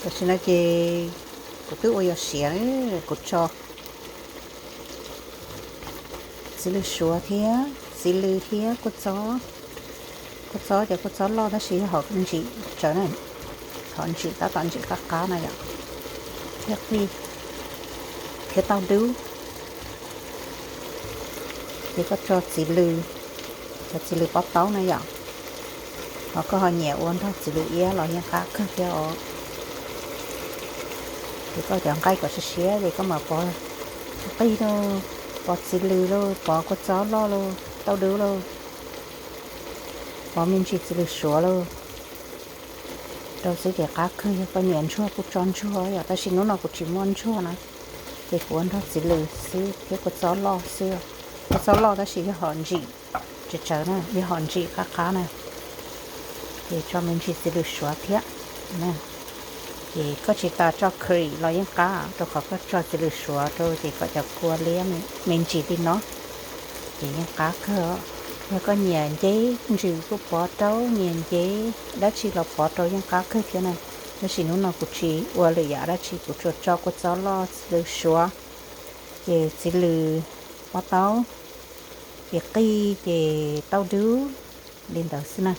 Tam sim no ces kuv twb ua yos siav, kuv tso txiv lws suav thiab txiv lws thiab kua txob, kua txob ces kua txob loj tab sis yog hom ntsim tsawv na, hom ntsim tab tom ntsim qab qab na yom, thiab qij, thiab tauj dub. Ces koj tso txiv lws, cov txiv lws pob taub na yom, ho koj ho nyiam ua nrog txiv lws iab los yeej qab kawg thiab os. Ces koj cov nqaij kom siav siab ces koj mam pov qij lauj, pov txiv lws lauj, pov kua txob loj lauj, tauj dub lauj, pov me ntsis txiv lws suav lauj rau xwb ces qab kawg. Yog koj nyiam ntsuag kuj tso ntsuag yom, tab sis hnub no kuv tsis muaj ntsuag na, ces kuv ua nrog txiv lws xwb thiab kua txob loj xwb. Kua txob loj tab sis yog hom ntsim tsawv tsawv na, yog hom ntsim qab qab na, ces tso me ntsis txiv lws suav thiab. Ces koj tsis tas tso curry los yeej qab, rau qhov koj tso txiv lws suav rau ces kom cov kua liab me ntsis li no, ces yeej qab kawg. Yog koj nyiam nceb ntsws kuj pov rau, nyiam nceb dab tsi los pov rau yeej qab kawg thiab na. Tab sis hnub no kuv tsis ua lwm yam dab tsi, kuv tsuas tso kua txob loj, txiv lws suav, ces txiv lws, pob taub, ces qij ces tauj dub li ntawd xwb na.